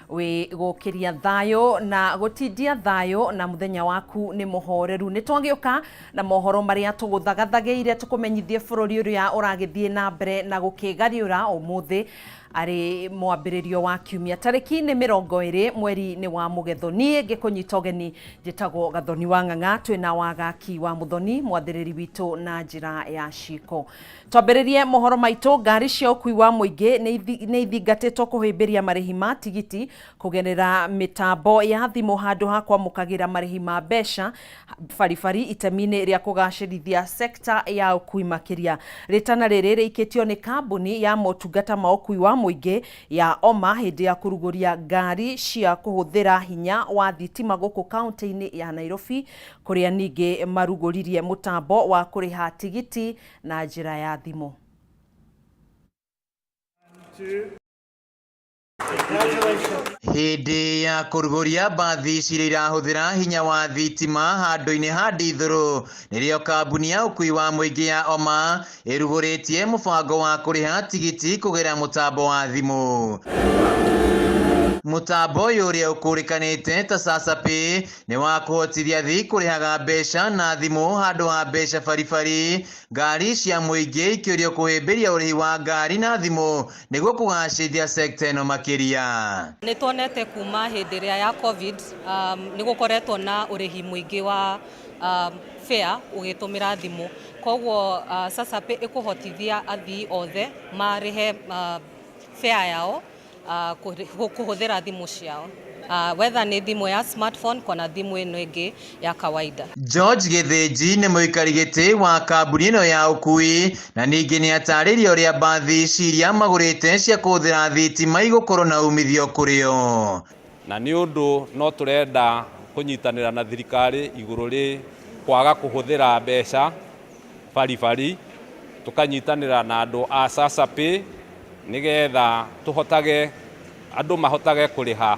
Wĩ gũkĩria thayũ na gũtindia thayũ na mũthenya waku nĩ mũhoreru. Nĩ twagĩũka na mohoro marĩa tũgũthagathagĩire tũkũmenyithie bũrũri ũrĩa ũragĩthiĩ na mbere na gũkĩgariũra ũmũthĩ arĩ mwambĩrĩrio wa kiumia tarĩki nĩ 20 mweri nĩ wa Mũgetho. Niĩ ngĩkũnyita ũgeni njĩtagwo Gathoni wa Ng'ang'a, twĩna Wagaki wa Mũthoni mwathĩrĩri witũ na njĩra ya ciĩko. Twambĩrĩrie mohoro maitũ, ngari cia ũkui wa mũingĩ nĩ ithingatĩtwo kũhĩmbĩria marĩhi ma tigiti kũgerera mĩtambo ya thimũ handũ ha kwamũkagĩra marĩhi ma mbeca baribari itemi-inĩ rĩa kũgacĩrithia sekta ya ũkui makĩria. Rĩtana rĩrĩ rĩikĩtio nĩ kambuni ya motungata ma ũkui wa mũingĩ ya Oma hĩndĩ ya kũrugũria ngari cia kũhũthĩra hinya wa thitima gũkũ kaunti-inĩ ya Nairobi, kũrĩa ningĩ marugũririe mũtambo wa kũrĩha tigiti na njĩra ya thimũ. Hĩndĩ ya kũrugũria mbathi ici iria irahũthĩra hinya wa thitima handũ-inĩ ha ndithũrũ, nĩrĩo kambuni ya ũkui wa mũingĩ ya Oma ĩrugũrĩtie mũbango wa kũrĩha tigiti kũgerera mũtambo wa thimũ. Mũtambo ũyũ ũrĩa ũkũrĩkanĩte ta SasaPay nĩ wa kũhotithia athii kũrĩhaga mbeca na thimũ handũ ha mbeca baribari. Ngari cia mũingĩ ikĩũrio kũhĩmbĩria ũrĩhi wa ngari na thimũ nĩguo kũgacĩrithia sekta ĩno makĩria. Nĩ tuonete kuma hĩndĩ ĩrĩa ya COVID nĩ gũkoretwo na ũrĩhi mũingĩ wa fare ũgĩtũmĩra thimũ, koguo SasaPay ĩkũhotithia athii othe marĩhe fare yao kũhũthĩra thimũ ciao, whether nĩ thimũ ya smartphone kana thimũ ĩno ĩngĩ ya kawaida. George Gĩthĩnji nĩ mũikari gĩtĩ wa kambuni ĩno ya ũkui na ningĩ nĩ atarĩria ũrĩa mbathi ici iria magũrĩte cia kũhũthĩra thitima igũkorwo na umithio kũrĩ o. Na nĩ ũndũ no tũrenda kũnyitanĩra na thirikari igũrũ rĩ kwaga kũhũthĩra mbeca baribari, tũkanyitanĩra na andũ a SasaPay nĩgetha tũhotage andũ mahotage kũrĩha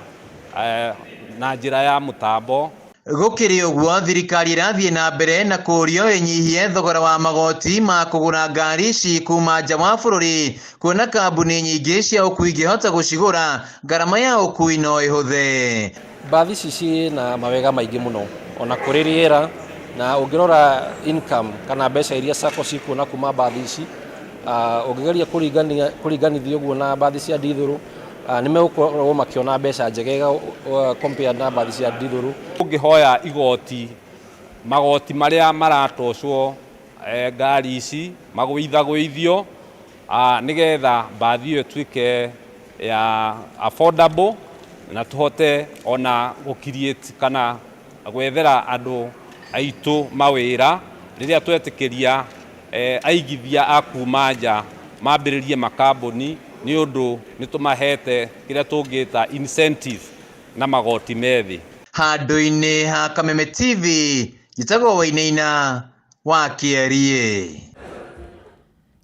na njĩra ya mũtambo. Gũkĩrĩ ũguo, thirikari ĩrathiĩ na mbere na kũũrio ĩnyihie thogora wa magoti ma kũgũra ngari ici kuma nja wa bũrũri, kuona kambuni nyingĩ cia ũkui ingĩhota gũcigũra, ngarama ya ũkui no ĩhũthe. Mbathi ici ciĩna mawega maingĩ mũno ona kũrĩ rĩera, na ũngĩrora income kana mbeca iria sacco cikuona kuma mbathi ici, ũngĩgeria kũringanithia ũguo na mbathi cia ndithũrũ, nĩ megũkorwo makĩona mbeca njegega compared na mbathi cia ndithũrũ. Ũngĩhoya igoti, magoti marĩa maratocwo ngari ici magũithagũithio nĩgetha mbathi ĩyo ĩtuĩke ya affordable na tũhote ona gũ create kana gwethera andũ aitũ mawĩra rĩrĩa twetĩkĩria aigithia a kuma nja mambĩrĩrie makambuni, nĩ ũndũ nĩ tũmahete kĩrĩa tũngĩta incentive na magoti methĩ. Handũ-inĩ ha Kameme TV, njĩtagwo Wainaina wa Kĩeriĩ.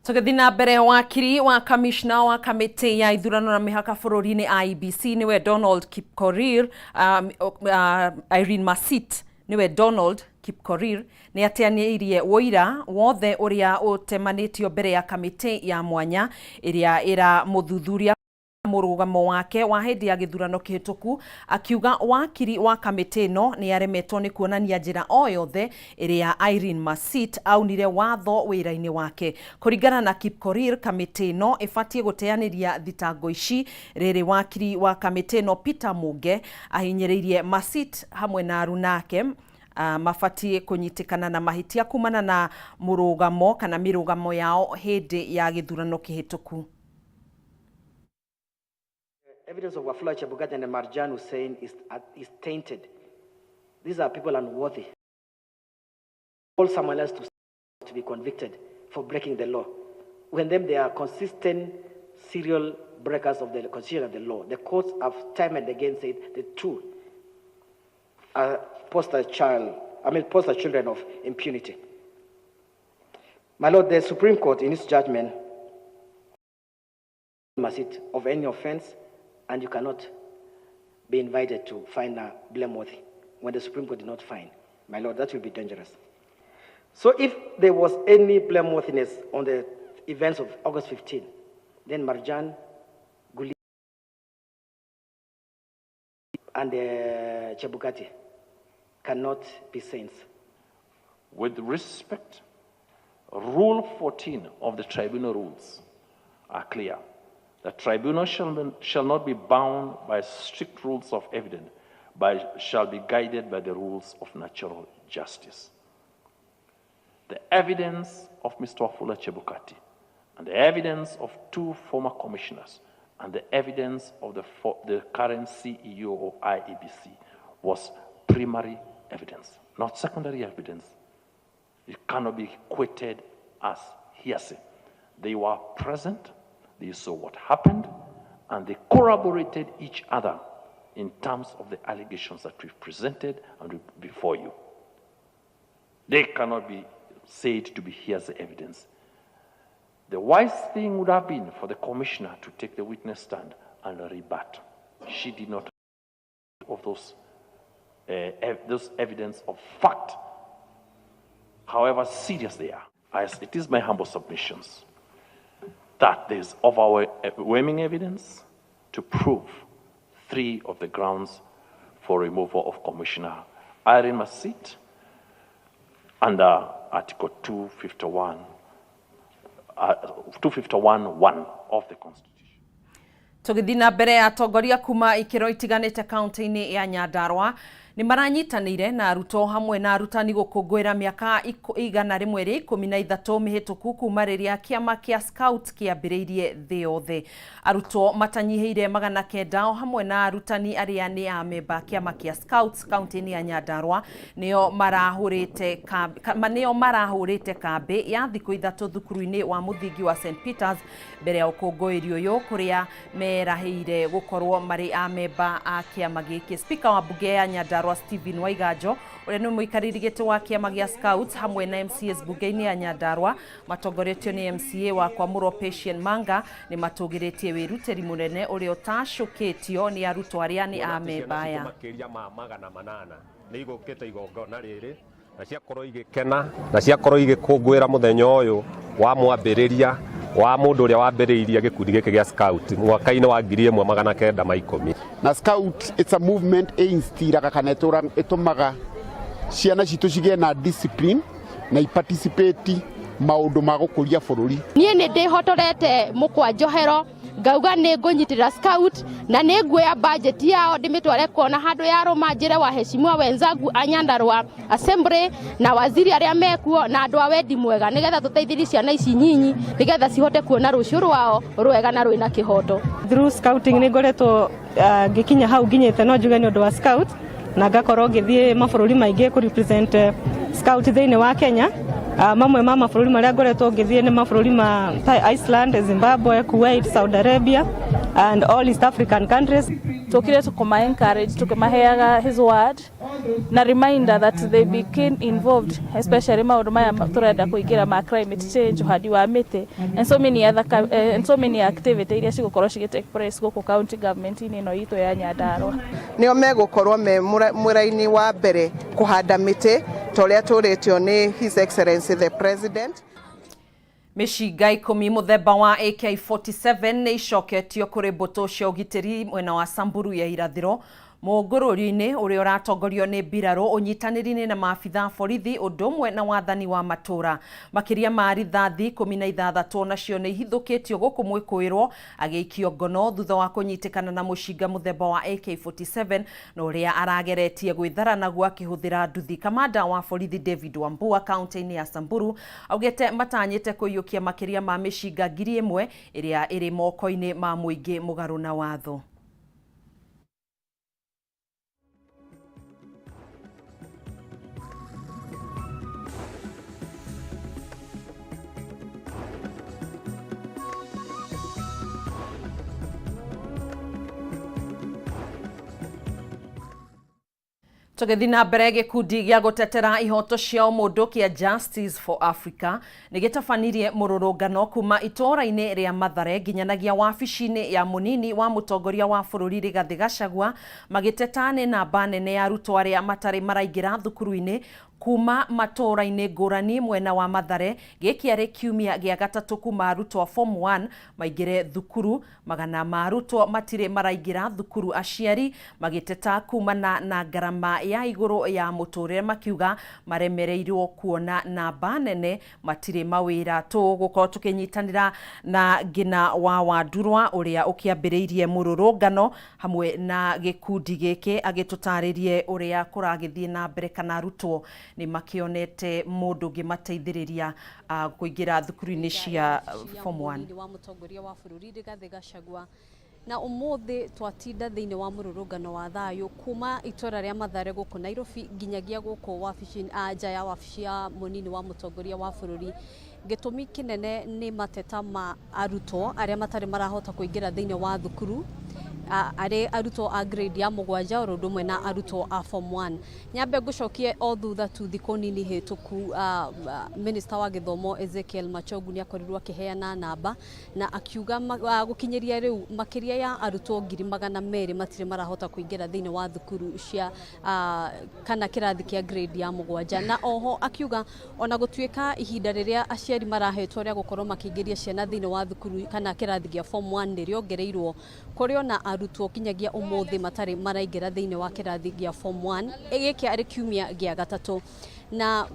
Tũgĩthiĩ na mbere, wakiri wa kamishna wa kamĩtĩ ya ithurano na mĩhaka bũrũri-inĩ IEBC nĩwe Donald Kipkorir, Irene Masit, nĩwe Donald Kipkorir nĩ ateanĩirie ũira wothe ũrĩa ũtemanĩtio mbere ya kamĩtĩ ya mwanya ĩrĩa ĩramũthuthuria mũrũgamo wake wa hĩndĩ ya gĩthurano kĩhĩtũku, akiuga wakiri wa kamĩtĩ ĩno nĩ aremetwo nĩ kuonania njĩra o yothe ĩrĩa Irene Masit aunire watho wĩra-inĩ wake. Kũringana na Kipkorir, kamĩtĩ ĩno ĩbatiĩ gũteanĩria thitango ici. Rĩrĩ wakiri wa kamĩtĩ ĩno Peter Munge ahinyĩrĩirie Masit hamwe na aruna ake mabatiĩ kũnyitĩkana na mahĩtia kumana na mũrũgamo kana mĩrũgamo yao hĩndĩ ya gĩthurano kĩhĩtũku. Evidence of Wafula Chebukati and Marjan Hussein is tainted. These are people unworthy. Call someone else to be convicted for breaking the law. When them they are consistent serial breakers of the constitution and the law. The courts have time and again said the two are poster child, I mean poster children of impunity. My Lord, the Supreme Court in its judgment it of any offense, and you cannot be invited to find her blameworthy when the Supreme Court did not find. My Lord, that will be dangerous. So if there was any blameworthiness on the events of August 15, then Marjan and Chebukati cannot be saints. With respect, Rule 14 of the tribunal rules are clear. The tribunal shall not be bound by strict rules of evidence, but shall be guided by the rules of natural justice. The evidence of Mr. Wafula Chebukati and the evidence of two former commissioners and the evidence of the current CEO of IEBC was primary evidence, not secondary evidence. It cannot be equated as hearsay. They were present, they saw what happened, and they corroborated each other in terms of the allegations that we've presented and before you. They cannot be said to be hearsay evidence. The wise thing would have been for the commissioner to take the witness stand and rebut. She did not of those evidence of fact, however serious they are. As it is my humble submissions that there is overwhelming evidence to prove three of the grounds for removal of Commissioner Irene Masit under Article 251(1) of the Constitution. Tũgĩthiĩ na mbere, atongoria kuma ikĩro itiganĩte kaunti-inĩ ya Nyandarua nĩ maranyitanĩire na arutwo hamwe na arutani gũkũngũĩra mĩaka 113 mĩhĩtũku kuma rĩrĩa kĩama kĩa Scout kĩambĩrĩirie thĩ yothe. Arutwo matanyihĩire 900 o hamwe na arutani arĩa nĩ amemba kĩama kĩa Scouts kaunti-inĩ ya Nyandarua nĩo marahũrĩte kambĩ ya thikũ 3 thukuru-inĩ wa mũthingi wa St Peters mbere ya ũkũngũĩri ũyũ, kũrĩa merahĩire gũkorwo marĩ amemba a kĩama gĩkĩ. Speaker wa mbunge ya Nyandarua Stephen Waiganjo, ũrĩa nĩ mũikarĩri gĩtĩ wa kĩama gĩa Scouts, hamwe na MCAs mbunge-inĩ ya Nyandarua matongoretio nĩ MCA wa Kwamũrwo Patient Manga, nĩ matũgĩrĩtie wĩrutĩri mũnene ũrĩa ũtacũkĩtio nĩ arutwo arĩa nĩ amemba aya. Makĩria ma 800 nĩ igũkĩte igongona rĩrĩ na ciakorwo igĩkena na ciakorwo igĩkũngũĩra mũthenya ũyũ wa mwambĩrĩria wa mũndũ ũrĩa wambĩrĩirie gĩkundi gĩkĩ gĩa Scout mwaka-inĩ wa 1910. Na Scout, it's a movement ĩinstiraga kana ĩtũmaga ciana citũ cigĩe na discipline na iparticipate maũndũ ma gũkũria bũrũri. Niĩ nĩ ndĩhotorete mũkwa njohero ngauga nĩ ngũnyitĩrĩra Scout na nĩ nguoya budget yao ndĩmĩtware kuona handũ ya rũma, njĩre waheshimiwa wenzangu a Nyandarua Assembly na waziri arĩa mekuo na andũ a wendi mwega, nĩgetha tũteithĩrie ciana ici nyinyi nĩgetha cihote kuona rũciũ rwao rwega na rwĩna kĩhoto. Through scouting nĩ ngoretwo ngĩkinya hau nginyĩte, no njuge nĩ ũndũ wa Scout, na ngakorwo ngĩthiĩ mabũrũri maingĩ kũ represent Scout thĩinĩ wa Kenya. Mamwe ma mabũrũri marĩa ngoretwo ngĩthiĩ nĩ mabũrũri ma Iceland, Zimbabwe, Kuwait, Saudi Arabia and all East African countries. Tukire tukuma encourage, tukimaheaga his word na reminder that they became involved, especially maundu maya turenda kuingira ma climate change, uhandi wa miti and so many other and so many activity iria cigukorwo cigi take place guku county government inĩ ĩno itũ ya Nyandarua. Nĩo megũkorwo me mũraini wa mbere kũhanda mĩtĩ ta ũrĩa tũrĩtio nĩ His Excellency the President. Mĩcinga 10 mũthemba wa AK47 nĩ icoketio kũrĩ mbũtũ cia ũgitĩri mwena wa Samburu ya irathĩro mũngũrũri-inĩ ũrĩa ũratongorio nĩ mbirarũ ũnyitanĩri-inĩ na maabitha a borithi ũndũ ũmwe na wathani wa matũra. Makĩria ma rithathi 16 nacio nĩ ihithũkĩtio gũkũ mwĩkũĩrwo agĩikio ngono thutha wa kũnyitĩkana na mũcinga mũthemba wa AK47 na ũrĩa arageretie gwĩthara naguo akĩhũthĩra nduthi. Kamanda wa borithi David Wambua kaunti-inĩ ya Samburu augĩte matanyĩte kũiyũkia makĩria ma mĩcinga 1000 ĩrĩa ĩrĩ moko-inĩ ma mũingĩ mũgarũ na watho. Tũgĩthiĩ na mbere, gĩkundi gĩa gũtetera ihoto cia ũmũndũ kĩa Justice for Africa nĩ gĩtabanirie mũrũrũngano kuma itũũra-inĩ rĩa Mathare nginyanagia wabici-inĩ ya mũnini wa mũtongoria wa bũrũri Rigathĩ Gachagua, magĩteta nĩ namba nene ya arutwo arĩa matarĩ maraingĩra thukuru-inĩ. Kuma matũũra-inĩ ngũrani mwena wa Mathare. Gĩkĩ arĩ kiumia gĩa gatatũ kuma arutwo a form 1 maingĩre thukuru. Magana ma arutwo matirĩ maraingĩra thukuru, aciari magĩteta kumana na ngarama ya igũrũ ya mũtũrĩre, makiuga maremereirwo kuona namba nene matirĩ mawĩra. Tũgũkorwo tũkĩnyitanĩra na Ngina wa Wandurwa ũrĩa ũkĩambĩrĩirie mũrũrũngano hamwe na gĩkundi gĩkĩ, agĩtũtarĩrie ũrĩa kũragĩthiĩ na mbere, kana arutwo nĩ makĩonete mũndũ ũngĩmateithĩrĩria kũingĩra thukuru-inĩ cia form 1. Wa mũtongoria wa bũrũri Rigathĩ Gachagua, na ũmũthĩ twatinda thĩinĩ wa mũrũrũngano wa thayũ kuma itũra rĩa Mathare gũkũ Nairobi nginyagia gũkũ wabici nja ya wabici ya mũnini wa mũtongoria wa bũrũri. Gĩtũmi kĩnene nĩ mateta ma arutwo arĩa matarĩ marahota kũingĩra thĩinĩ wa thukuru, arĩ arutwo a grade ya 7 oro ũndũ ũmwe na arutwo a form 1. Nyambe ngũcokie o thutha tu thikũ nini hĩtũku, minister wa gĩthomo Ezekiel Machogu nĩ akorirwo akĩheana namba na akiuga gũkinyĩria rĩu makĩria ya arutwo 200,000 matirĩ marahota kũingĩra thĩinĩ wa thukuru cia kana kĩrathi kĩa grade ya 7. Na oho akiuga ona gũtuĩka ihinda rĩrĩa aciari marahetwo rĩa gũkorwo makĩingĩria ciana thĩinĩ wa thukuru kana kĩrathi gĩa form 1 nĩ rĩongereirwo, kũrĩ ona arutwo kinyagia ũmũthĩ matarĩ maraingĩra thĩinĩ wa kĩrathi gĩa form 1. Gĩkĩ arĩ kiumia gĩa gatatũ. Na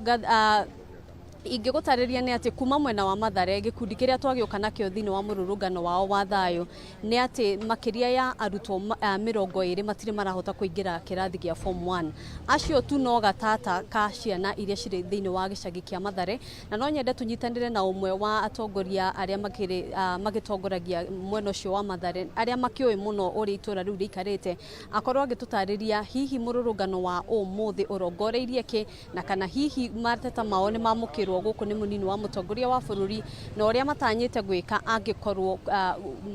ingĩgũtarĩria nĩ atĩ kuma mwena wa Mathare, gĩkundi kĩrĩa twagĩũka nakĩo thĩinĩ wa mũrũrũngano wao wa thayũ nĩ atĩ makĩria ya arutwo 20 matirĩ marahota kũingĩra kĩrathi gĩa form 1. Acio tu no gatata ka ciana iria cirĩ thĩinĩ wa gĩcagi kĩa Mathare. Na no nyende tũnyitanĩre na ũmwe wa atongoria arĩa makĩrĩ magĩtongoragia mwena ũcio wa Mathare, arĩa makĩũĩ mũno ũrĩa itũra rĩu rĩikarĩte, akorwo agĩtũtarĩria hihi mũrũrũngano wa ũmũthĩ ũrongoreirie kĩ, na kana hihi mateta mao nĩ mamũkĩrwo gũkũ nĩ mũnini wa mũtongoria wa bũrũri, na ũrĩa matanyĩte gwĩka angĩkorwo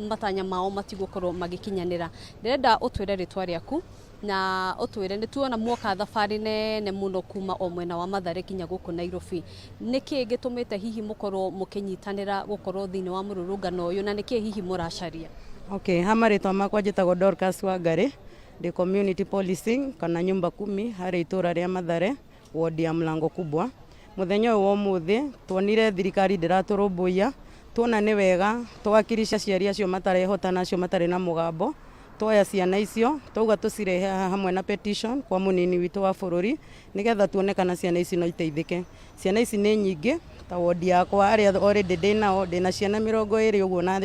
matanya mao matigũkorwo magĩkinyanĩra. Ndĩrenda ũtwĩre rĩtwa rĩaku na ũtwĩre nĩ tuona muoka thabarĩ nene mũno kuma o mwena wa Mathare kinya gũkũ Nairobi, nĩkĩ gĩtũmĩte hihi mũkorwo mũkĩnyitanĩra gũkorwo thĩinĩ wa mũrũrũngano ũyũ, na nĩkĩ hihi mũracaria? Okay, ha marĩtwa makwa njĩtagwo Dorcas Wangari, ndĩ community policing kana nyumba kumi harĩ itũra rĩa Mathare, ward ya Mlango Kubwa. Mũthenya ũyũ wa ũmũthĩ tuonire thirikari ndĩratũrũmbũiya, tuona nĩ wega twakirisha aciari acio matarehota na acio matarĩ na mũgambo, twoya ciana icio twauga tũcirehe haha hamwe na petition kwa mũnini witũ wa bũrũri, nĩgetha tuone kana ciana ici no iteithĩke. Ciana ici nĩ nyingĩ, ta wodi yakwa arĩa already ndĩnao, ndĩna ciana 25 ũguo na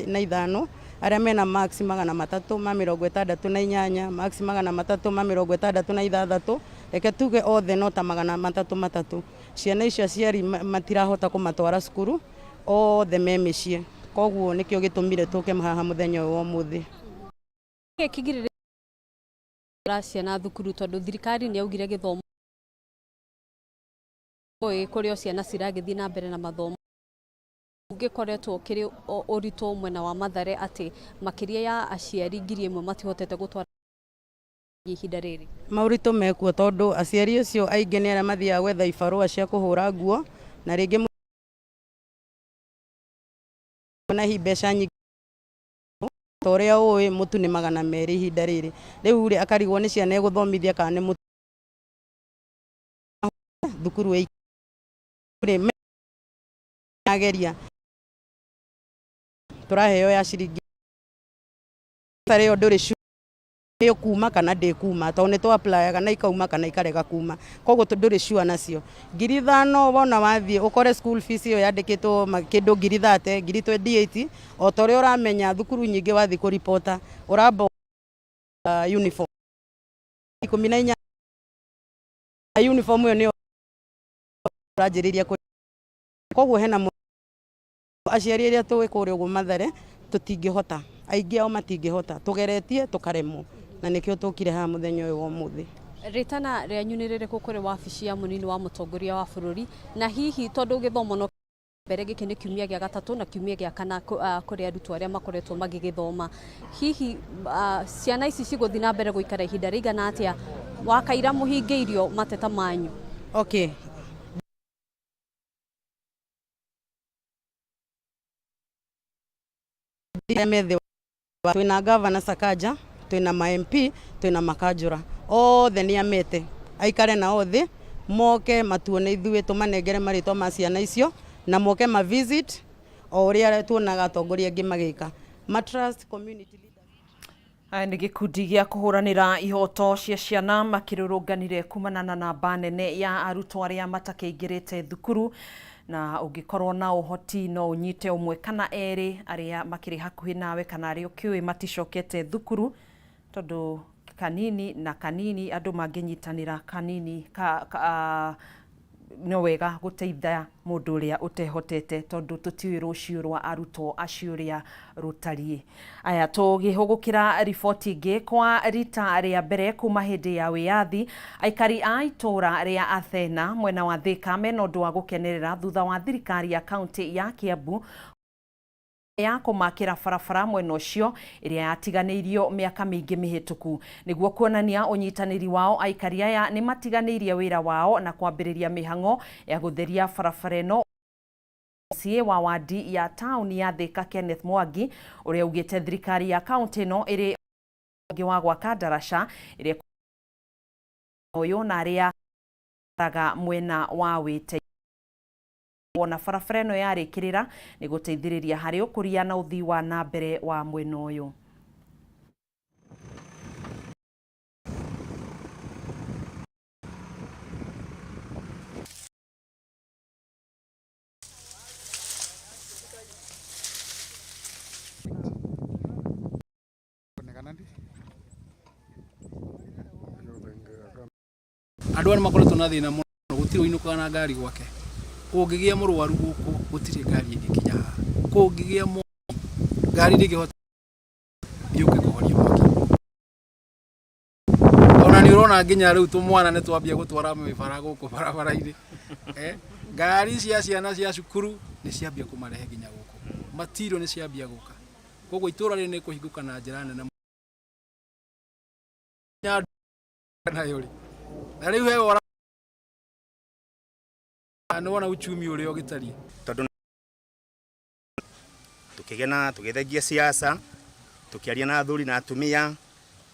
arĩa mena marks 368, marks 366, reke tuge othe no ta 300 300. Ciana icio aciari matirahota kũmatwara cukuru, othe me mĩciĩ, koguo nĩkĩo gĩtũmire tũke haha mũthenya ũyũ wa ũmũthĩ. Kĩgirĩrĩria ciana thukuru, tondũ thirikari nĩ yaugire gĩthomo kũrĩ o ciana ciragĩthiĩ na mbere na mathomo, gĩkoretwo kĩrĩ ũritũ mwena wa Mathare atĩ makĩria ya aciari 1,000 matihotete gũtwara ihinda rĩrĩ. Maũritũ mekuo tondũ aciari acio aingĩ nĩ arĩa mathiaga gwetha ibarũa cia kũhũra nguo, na rĩngĩ na hihi mbeca nyingĩ ta ũrĩa ũĩ mũtu nĩ 200 ihinda rĩrĩ. Rĩu rĩ, akarigwo nĩ ciana egũthomithia kana nĩ mũtu thukuru rĩ ageria tũraheo ya ciringi ĩyo, ndũrĩ ĩkuma kana ndĩkuma, tondũ nĩ tũ applyaga na ikauma kana ikarega kuma, koguo ndũrĩ sure nacio. 5,000 wona wathiĩ ũkore school fees ĩyo yandĩkĩtwo kĩndũ 30,000, 28,000. O ta ũrĩa ũramenya, thukuru nyingĩ wathiĩ kũripota ũramba uniform 14, uniform ĩyo nĩyo ũranjĩrĩria, koguo hena aciari arĩa tũĩ kũrĩa ũguo Mathare tũtingĩhota, aingĩ ao matingĩhota, tũgeretie tũkaremwo, na nĩkĩo tũkire haha mũthenya ũyũ wa ũmũthĩ. Rĩtana rĩanyu nĩ rĩrĩkũ kũrĩ wabici ya mũnini wa mũtongoria wa bũrũri, na hihi tondũ gĩthomo no mbere, gĩkĩ nĩ kiumia gĩa gatatũ na kiumia gĩa kana kũrĩ arutwo arĩa makoretwo magĩgĩthoma, hihi ciana ici cigũthiĩ na mbere gũikara ihinda rĩigana atĩa wakaira mũhingĩirio mateta manyu? Okay, methe twina Governor Sakaja, twina ma MP, twina makanjura othe, nĩ amete aikare nao thĩ. Moke matuone ithuĩ, tũmanengere marĩtwa ma ciana icio na moke ma visit o ũrĩa tuonaga atongoria angĩ magĩka. Ma trust community leaders. Aya nĩ gĩkundi gĩa kũhũranĩra ihoto cia ciana makĩrũrũnganire kumana na namba nene ya arutwo arĩa matakĩingĩrĩte thukuru, na ũngĩkorwo na ũhoti no ũnyite ũmwe kana erĩ arĩa makĩrĩ hakuhĩ nawe kana arĩa ũkĩũĩ maticokete thukuru, tondũ kanini na kanini andũ mangĩnyitanĩra kanini ka, ka, no wega gũteithia mũndũ ũrĩa ũtehotete, tondũ tũtiũĩ rũciũ rwa arutwo acio ũrĩa rũtariĩ. Aya, tũgĩhũgũkĩra riboti ĩngĩ, kwa rita rĩa mbere kuma hĩndĩ ya wĩyathi, aikari a itũũra rĩa Athena mwena wa Thika mena ũndũ wa gũkenerera thutha wa thirikari ya kaunti ya Kiambu ya kũmakĩra barabara mwena ũcio ĩrĩa yatiganĩirio mĩaka mĩingĩ mĩhĩtũku. Nĩguo kuonania ũnyitanĩri wao, aikari aya nĩ matiganĩirie wĩra wao na kwambĩrĩria mĩhang'o ya gũtheria barabara ĩno. MCA wa wadi ya taũni ya Thika Kenneth Mwangi ũrĩa ugĩte thirikari ya kaunti ĩno ĩrĩ ũngĩ wa gwaka ndaraca ĩrĩa ũyũ na arĩa raga mwena wa wĩte wona barabara ĩno yarĩkĩrĩra nĩ gũteithĩrĩria harĩ ũkũria na ũthii wa na mbere wa mwena ũyũ. Andũ aya nĩmakoretwo na thĩna mũno, gũtirĩ ũinũkaga na ngari gwake. Kũngĩgĩa mũrwaru gũkũ gũtirĩ ngari ĩngĩkinya haha. Kũngĩgĩa mwaki ngari ndĩngĩhota yũke kũhoria mwaki. Ona nĩ ũrona nginya rĩu tũmwana nĩ twambia gũtwara mĩbara gũkũ barabara-inĩ. Ngari cia ciana cia cukuru nĩ ciambia kũmarehe nginya gũkũ. Material nĩ ciambia gũka. Koguo itũra rĩrĩ nĩ kũhingũka na njĩra nene nayo rĩ. Na rĩu he wora nĩ wona uchumi ũrĩa ũgĩtariĩ. Tondũ tukĩgĩa na tũgĩthengia siasa, tũkĩaria na athuri na atumia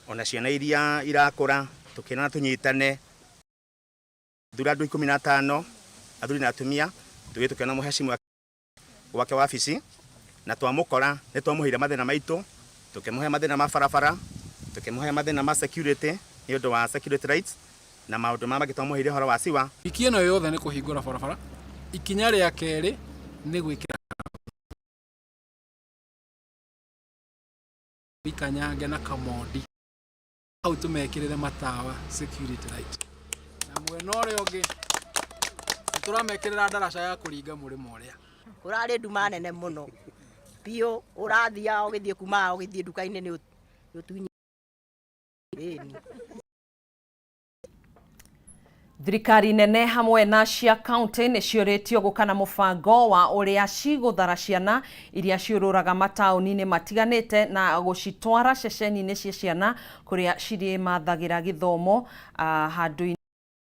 ona ciana iria irakũra, tũkĩrana tũnyitane, thura andũ 15 athuri na atumia, tũgĩthiĩ tũkĩona mũhecimiwa gwake wabici, na twamũkora nĩ twamũheire mathĩna maitũ, tũkĩmũhe mathĩna ma barabara, tũkĩmũhe mathĩna ma security nĩ ũndũ wa security rights na maũndũ marĩa mangĩ twamũheire ũhoro wa siwa. Wiki ĩno yothe nĩ kũhingũra barabara, ikinya rĩa kerĩ nĩ gwĩkĩra Ikanyange na Kamondi hau tũmekĩrĩre matawa security light, na mwena ũrĩa ũngĩ tũramekĩrĩra ndaraca ya kũringa mũrĩmo ũrĩa. Kũrarĩ nduma nene mũno biũ, ũrathiaga ũgĩthiĩ kuma ũgĩthiĩ nduka-inĩ nĩ ũtunyi. Thirikari nene hamwe na cia kaunti nĩ ciũrĩtio gũka na mũbango wa ũrĩa cigũthara ciana iria ciũrũraga mataũni-inĩ matiganĩte na gũcitwara ceceni-inĩ cia ciana kũrĩa cirĩmathagĩra gĩthomo handũ-inĩ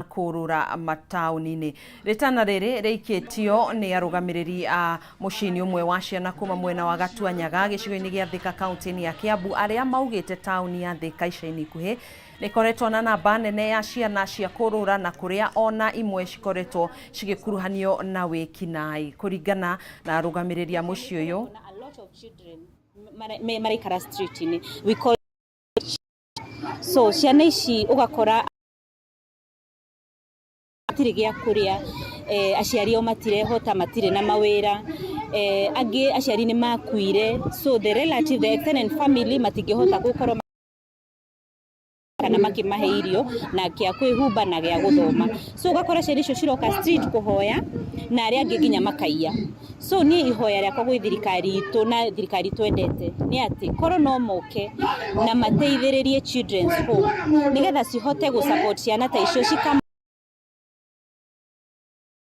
kũrũra mataũni-inĩ. Rĩtana rĩrĩ rĩikĩtio nĩ arũgamĩrĩri a mũciĩ-inĩ ũmwe wa ciana kuma mwena wa Gatuanyaga gĩcigo-inĩ gĩa Thika kaunti-inĩ ya Kiambu, arĩa maugĩte taũni ya Thika ica-inĩ ikuhĩ nĩkoretwo na namba nene ya ciana cia kũrũra na kũrĩa ona imwe cikoretwo cigĩkuruhanio na wĩkinaĩ. Kũringana na arũgamĩrĩri a mũciĩ ũyũ, maraikara street-inĩ, we call so ciana ici ũgakora matirĩ gĩa kũrĩa, aciari ao matirehota, matirĩ na mawĩra, angĩ aciari nĩ makuire, so the relative, the extended family matingĩhota gũkorwo kana makĩmahe irio na kĩa kwĩhumba na gĩa gũthoma. So ũgakora ciana icio ciroka street kũhoya na arĩa angĩ nginya makaiya. So niĩ ihoya rĩakwa gwĩ thirikari itũ na thirikari twendete nĩ atĩ korwo no moke na mateithĩrĩrie children's home nĩgetha cihote gũ support ciana ta icio, cika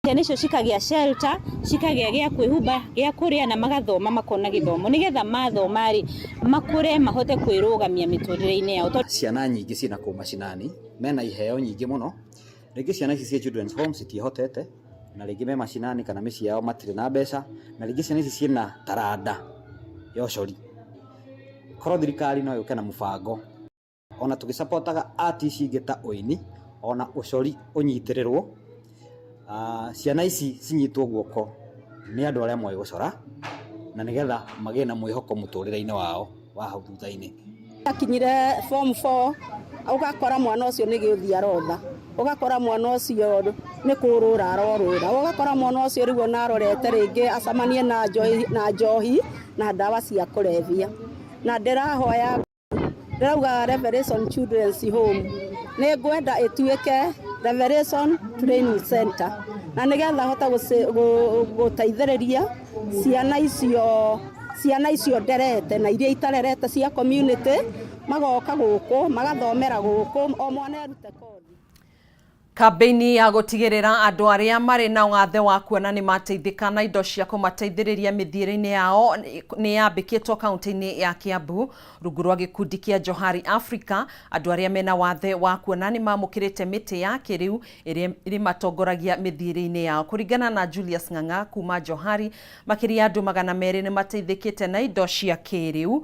ciana icio cikagĩa shelter, cikagĩa gĩa kwĩhumba, gĩa kũrĩa na magathoma, makona gĩthomo nĩgetha mathoma rĩ makũre mahote kwĩrũgamia mĩtũrĩre-inĩ yao. Ciana nyingĩ ciĩna kũu macinani mena iheo nyingĩ mũno, rĩngĩ ciana ici cia children's home citiĩhotete, na rĩngĩ me macinani kana mĩciĩ yao matirĩ na mbeca, na rĩngĩ ciana ici ciĩna taranda ya ũcori. Korwo thirikari no yũke na mũbango ona tũgĩcapotaga art ici ingĩ ta ũini, ona ũcori ũnyitĩrĩrwo. Ciana ici cinyitwo guoko nĩ andũ arĩa moĩ gũcora na nĩgetha magĩe na mwĩhoko mũtũrĩre-inĩ wao wa hau thutha-inĩ. Akinyire form 4, ũgakora mwana ũcio nĩ gĩũthi arotha, ũgakora mwana ũcio nĩ kũrũra arorũra, ũgakora mwana ũcio rĩu ona arorete rĩngĩ acemanie na njohi na njohi na ndawa cia kũrebia. Na ndĩrahoya, ndĩrauga Revelation Children's Home nĩ ngwenda ĩtuĩke Revelation Training Center, na nĩgetha hote gũteithĩrĩria ciana icio nderete na iria itarerete cia community, magoka gũkũ magathomera gũkũ, o mwana erute kothi. Kambĩini ya gũtigĩrĩra andũ arĩa marĩ na wathe wa kuona nĩ mateithĩka na indo cia kũmateithĩrĩria mĩthiĩre-inĩ yao nĩ yambĩkĩtwo kaunti-inĩ ya Kiambu rungu rwa gĩkundi kĩa Johari Africa. Andũ arĩa mena wathe wa kuona nĩ mamũkĩrĩte mĩtĩ ya kĩrĩu ĩrĩa ĩrĩmatongoragia mĩthiĩre-inĩ yao. Kũringana na Julius Ng'ang'a kuma Johari, makĩria andũ 200 nĩ mateithĩkĩte na indo cia kĩrĩu,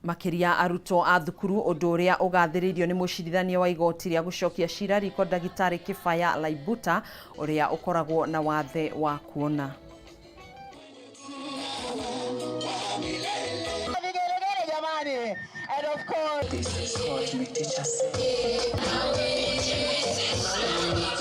makĩria arutwo a thukuru, ũndũ ũrĩa ũgathĩrĩirio nĩ mũcirithania wa igoti rĩa gũcokia cira riko ndagĩtarĩ Kĩbaya Laibuta, ũrĩa ũkoragwo na wathe wa kuona. And of course, This is what my teacher said.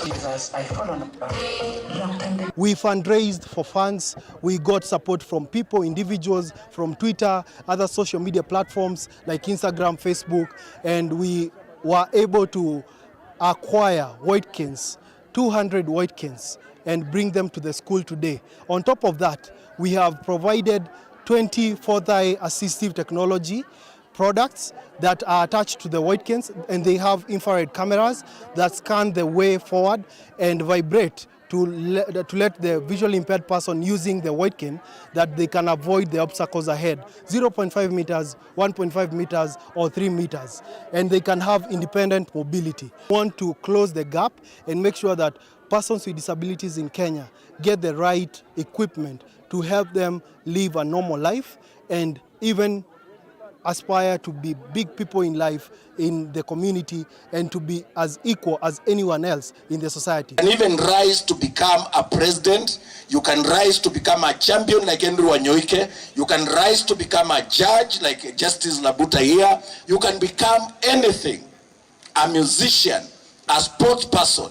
Jesus, I follow long time. We fundraised for funds. We got support from people, individuals, from Twitter, other social media platforms like Instagram, Facebook, and we were able to acquire white canes, 200 white canes, and bring them to the school today. On top of that, we have provided 20 Forthai assistive technology products that are attached to the white canes, and they have infrared cameras that scan the way forward and vibrate to let the visually impaired person using the white cane that they can avoid the obstacles ahead, 0.5 meters, 1.5 meters or 3 meters, and they can have independent mobility. We want to close the gap and make sure that persons with disabilities in Kenya get the right equipment to help them live a normal life and even aspire to be big people in life, in the community, and to be as equal as anyone else in the society. You can even rise to become a president. You can rise to become a champion like Andrew Wanyoike. You can rise to become a judge like Justice Labuta here. You can become anything, a musician, a sports person,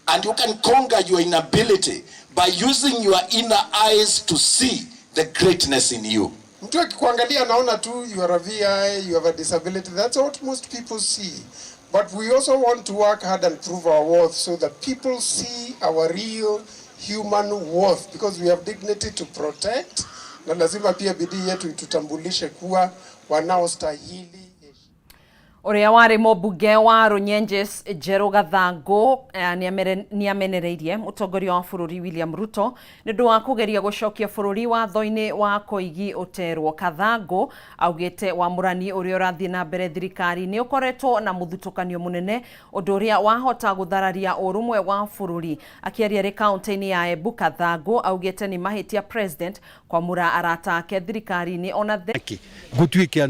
and you can conquer your inability by using your inner eyes to see the greatness in you. Mtu akikuangalia anaona tu you are a VI, you have a disability. That's what most people see. But we also want to work hard and prove our worth so that people see our real human worth, because we have dignity to protect, na lazima pia bidii yetu itutambulishe kuwa wanaostahili. Ũrĩa warĩ mũmbunge wa Runyenjes Njerũ Gathangũ nĩamenereirie mũtongoria wa bũrũri William Ruto nĩ ũndũ wa kũgeria gũcokia bũrũri watho-inĩ wa Koigi ũterwo. Kathangũ augĩte wamũrani ũrĩa ũrathiĩ na mbere thirikari-inĩ ũkoretwo na mũthutũkanio mũnene, ũndũ ũrĩa wahota gũthararia ũrũmwe wa bũrũri. Akĩaria rĩ kaunti-inĩ ya Embu, Kathangũ augĩte nĩ mahĩtia president kwamũra arata ake thirikari-inĩ ona Gũtuĩke.